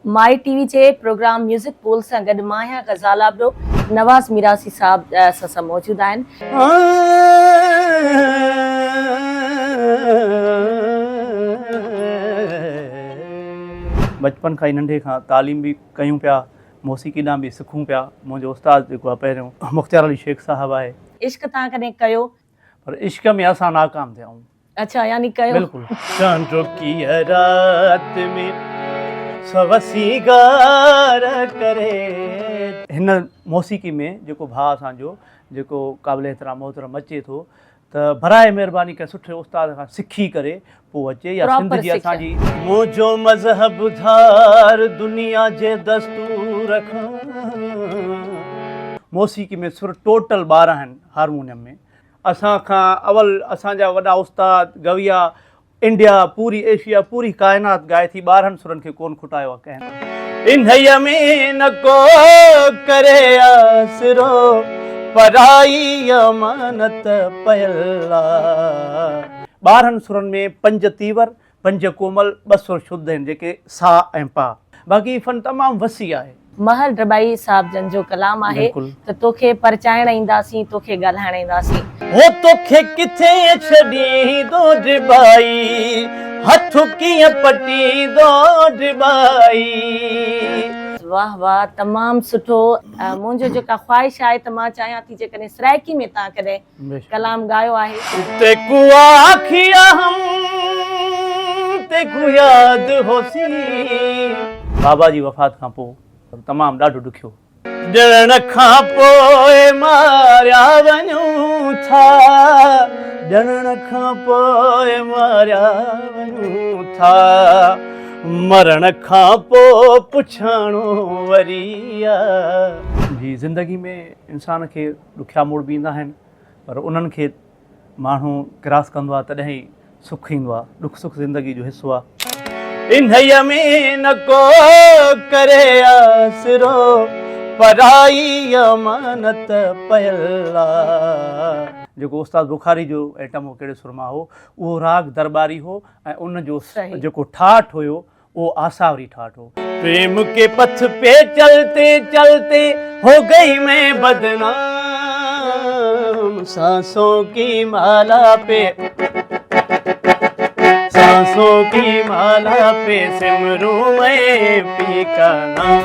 مائي ٽي V جي programme music پول سان گڏ مان آهيان غزاله ابڙو، نواز ميراسي صاحب اسان سان موجود آهن. بچپن کان ئي ننڍي کان تعليم به ڪيون پيا، موسيقي ڏانهن به سکون پيا. منهنجو استاد جيڪو آهي پهريون مختيار علي شيخ صاحب آهي. عشق توهان ڪڏهن ڪيو؟ پر عشق ۾ اسان ناڪام ٿيا آهيون. اڇا يعني ڪيو. بلڪل. چانڊوڪيء رات ۾ سو سينگار ڪري. هن موسيقي ۾ جيڪو ڀاء اسان جو جيڪو قابل احترام محترم اچي ٿو ته براء مهرباني ڪنهن سٺي استاد کان سکي ڪري پوء اچي يا سنڌ جي اسان جي. منهنجو مذهب ڌار دنيا جي دستور کان. موسيقي ۾ سر ٽوٽل 12 آهن هارمونيم ۾. اسان کان اول اسان جا وڏا استاد گويا انڊيا پوري ايشيا پوري ڪائنات ڳائي ٿي 12 سرن کي ڪون کٽايو آ ڪنهن. انهيء ۾ نه ڪو ڪري آسرو پرائي امانت پيل آ. 12 سرن ۾ پنج تيور پنج ڪومل، ٻه سر شڌ آهن جيڪي سا ۽ پا. باقي هي فن تمام وسيع آهي. مهر ڊٻائي صاحب جن جو ڪلام آهي ته توکي پرچائڻ اينداسين توکي ڳالهائڻ اينداسين. هو توکي ڪٿي ڇڏيندو ڊٻائي، هٿ ڪيئن پٽيندو ڊٻائي. واه واه تمام سٺو منهنجو جيڪا خواهش آهي ته مان چاهيان ٿي جيڪڏهن سرائيڪي ۾ توهان ڪڏهن ڪلام ڳايو آهي. تيڪون آکيا هم تيڪون ياد هوسي. بابا جي وفات کان پوء تمام ڏاڍو ڏکيو. ڄڻڻ کان پوء ماريا وڃون ٿا ڄڻڻ کان پوء ماريا وڃون ٿا مرڻ کان پوء پڇاڻو وري آ. جي زندگي ۾ انسان کي ڏکيا موڙ به ايندا آهن پر انهن کي ماڻهو ڪراس ڪندو آهي تڏهن ئي سک ايندو آهي. ڏک سک زندگي جو حصو آهي. انهيء ۾ نه ڪو ڪري آسرو، پرائي امانت پيل آ. جيڪو استاد بخاري جو ائٽم هو ڪهڙي سر مان هو، اهو راڳ درٻاري هو ۽ ان جو جيڪو ٺاٺ هيو اهو آساوري ٺاٺ هو. پريم ڪي پٿ پي چلتي چلتي هو گئي مين بدنام سانسون ڪي مالا پي سانسون ڪي مالا پي سمرون مين پي ڪا نام.